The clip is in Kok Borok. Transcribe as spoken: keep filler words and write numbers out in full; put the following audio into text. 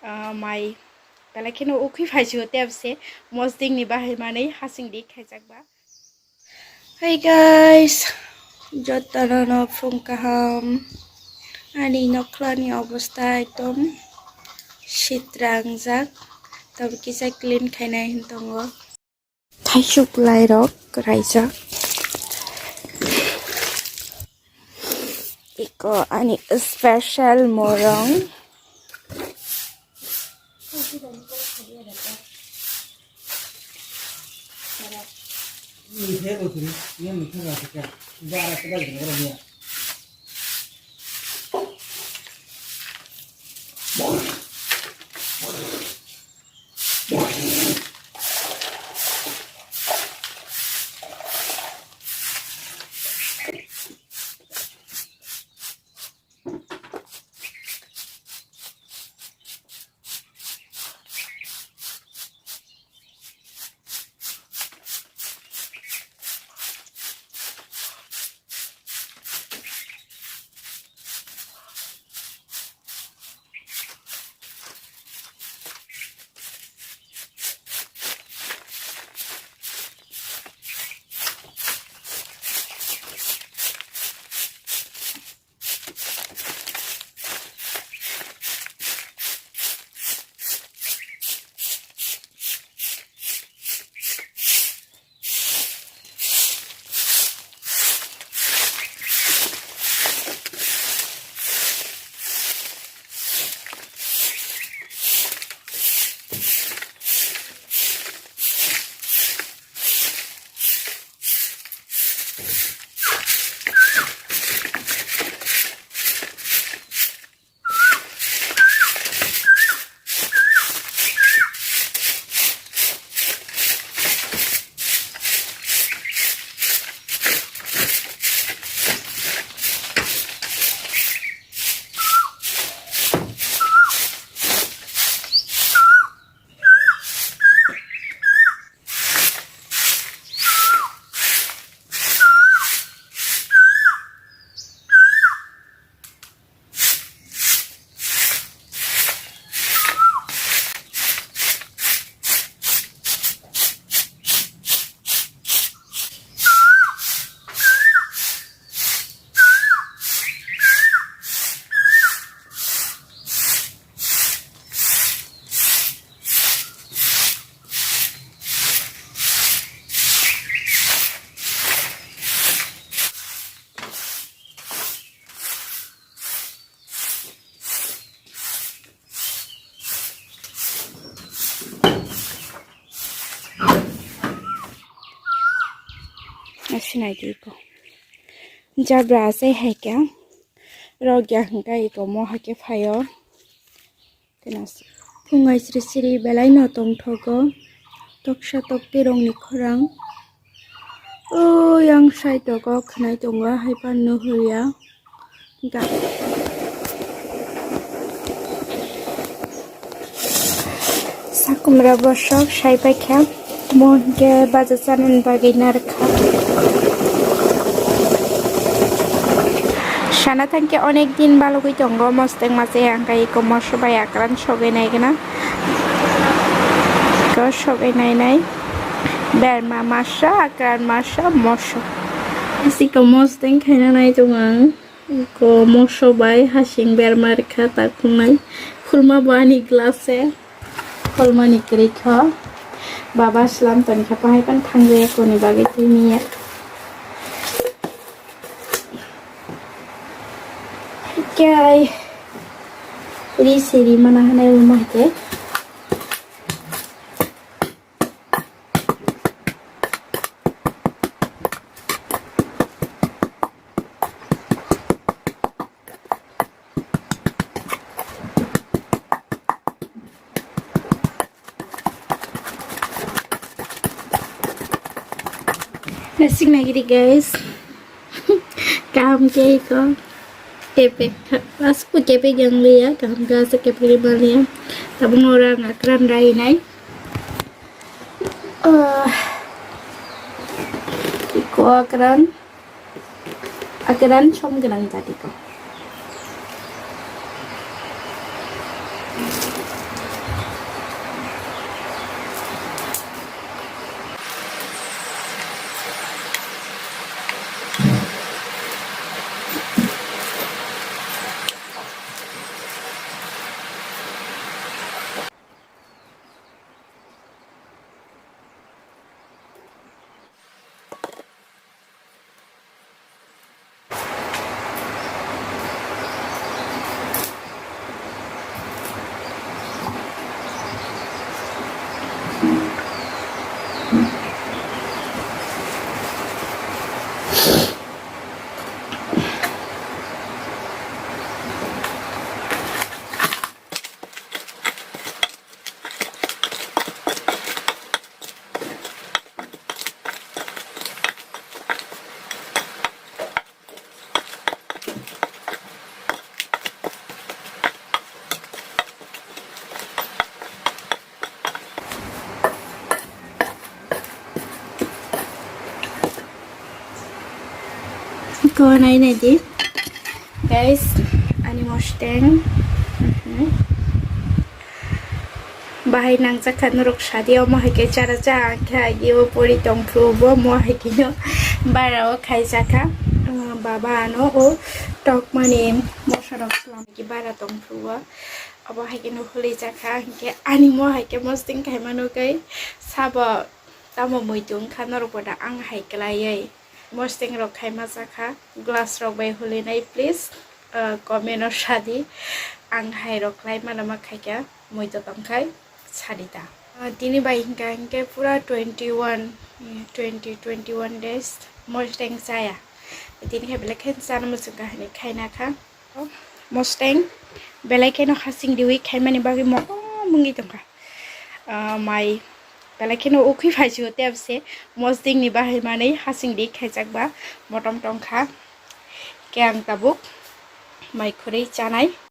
ah, mai belai kheno ukhui phai si o tebse mosding ni bahai manwi hasing di khaijak ba. Hi guys, jotono no phung kaham. Ani nokhlani obostha ekdom sitra wngjak, tabo kisa clean khainai hin tongo. Thaisuk lairok kwraijak. Iko ani special morong. Sinai di ko. Jabra ase hai khe. Rok ya hwnkhe iko mo hai khe phaio. Phungai sri sri belai no tongthogo. Toksa tokti rokni khorang. O yang side o kok khwnai tongo, hai phano nuhurya. Ga-, sakumra bosok sai paikha. Mo hwnkhe baja chanani bagwi narwkha. Sana thangkhe onek din balugwi tongo, mosteng mase hwnkhe iko moso bai akran sogwi nai gana. Iko sogwi nai nai. Berma masa, akran masa, moso. Siko mosteng khaina nai tongo ang. Iko moso bai hasing berma rikha takhungnai. Khulma bo ani glass se. Khulmani kwrwi kho. Baba slam tongkha, pahai pan thangwi koni bagwi twi niya. Kai. Ri siri mana hanai ruma ke. Nasik nagiri guys. Kaham khe iko. Kepek. Asuk kepek yang liya. Kaham khe asuk kepek ri maliya. Tabung ora ngakran rai nai. Ah. Iko akran. Akran som gwnang jati ko. Ko nai nai di. Guys, ani mosteng. Mhm. Bahai nangjak kha norok sadi, omo hai khe chara cha ang khe agi o pori tong phuru bo mo hai khe no bara o khai cha kha. Uh, baba ano o tokmani mosa rok slam ki bara tong phuru o. Obo hai khe no huli cha kha, hinkhe ani mo hai khe mosteng khai mano khe sabo tamo muitu wng kha norok bo da ang hai kwlaiwi. Mosteng rok khai ma cha kha, glass rok bai hulinai please, uh, comment o sadi. Ang hai rok khlai mano ma khai kha, muitu tong khai sadi ta. Uh, tini bai hinkha hinkhe pura twenty one, eh, twenty, twenty one days mosteng chaya. Tini hai belai khe chana muchung kha hinwi khaina kha. Mosteng belai kheno hasing diwi khaimani bagwi motom wngwi tongkha. Ah, mai belai kheno ukhwi phaisio tebse mosteng ni bahai manwi hasing di khaijak ba motom tongkha. Khe ang tabuk mai khurui chanai.